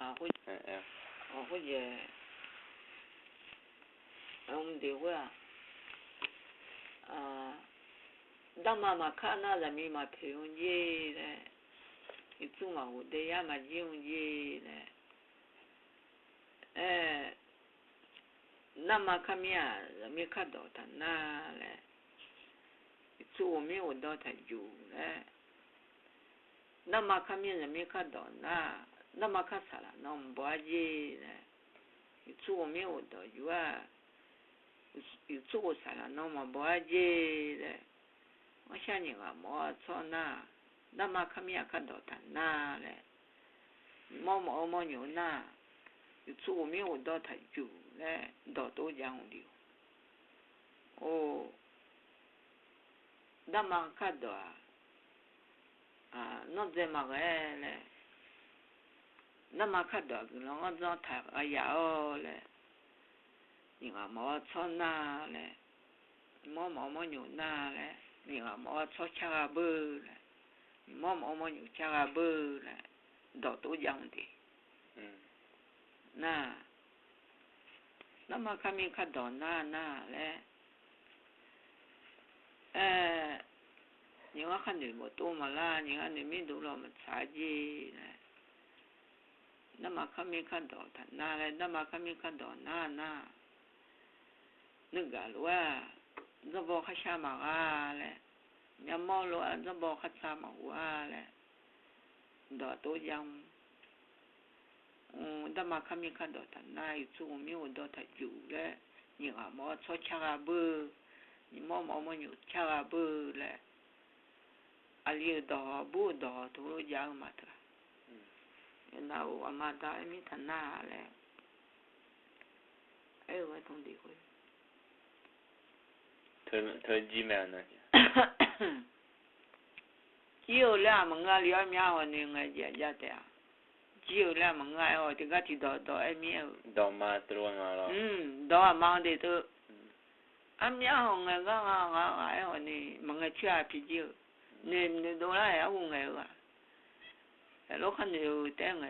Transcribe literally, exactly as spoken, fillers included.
Aq, khoerjeq, mqdeq khoer-aq, darma maqkar nar zaqmiq maqpoeq-eu jer laer, iqtsur maqghof daeyar maqjir-eu jer laer, aer, narma karmir-aq zaqmir kardawq taqnar laer, iqtsur ghawqmir ghofdawq taqjuq laer, narma karmir zaqmir kardawq nar, narma kar saqlaq nan maqbaw-ar jer laer, iqtsur ghawqmir ghofdawq juq-aq, iqtsur ghof saqlaq nan maqbaw-ar jer laer, ngarshar nyiq ghaq mawf-awr tsawr nar, narma karmir-aq kardawq taqnar laer, nyiq mawr mawf-eu mawrnyof nar, iqtsur ghawqmir ghofdawq taqjuq laer dawqtov jav hmq lef-eu. Or, narma kardawq-aq, nawr dzae maqghae laer, narma kardawq-aq guiqlanq-anr dzanr taq ghaq yaf-awr laer, nyiq ghaq mawf-awr tsawr nar laer, nyiq mawr mawf-awr mawrnyof nar laer, nyiq ghaq mawf-awr tsawr car gha beur laer, nyiq mawr mawf-awr mawrnyof car gha beur laer, dawqtov jav hmq de. Nar, narma karmir kardawq nar nar laer, aer, nyiq ghaq kharnoeq mawf tov maqlar, nyiq ghaq noeq mir dov lawq maqtsaq-a jer laer, narma karmir kardawq taqnar laer, narma karmir kardawq nar nar, nuigaq lof-aer, dzanrbaw kharshar maqgha laer, myavmawr lof-aer dzanrbaw khartsav maqghof-a laer, dawqtov jav-eu. Darma karmir kardawq taqnar, iqtsur ghawqmir ghofdawq taqjuq laer, nyiq ghaq mawf-awr tsawr car gha beur, nyiq mawr mawf-awr mawrnyof car gha beur laer, aqli-euq dawq bur-eu dawq tov lof jav-eu ma teu-aq. Nar-or, aqma da aer mir taqnar laer aer-eu gharduq de khoer, teu jir mae-a nar. Jir-eu laer-aq maqngeur-a, li armyar hawq ni ngaeq jeq jav taef-a. Jir-eu laer-aq maqngeur-a, aer-awq tiqgar tiqdawq dawq aer mir-aer-eu. Dawq-aq ma de teu. Armyar hawq ngaeq gar ghaq ghaq ghaq aer-awq ni maqngaeq coer-a pyeuf jir-eu. Noeq noeq dovlar-aer arhu ngaeq-eu-aq, aerlof kharnoeq-eu taef-aer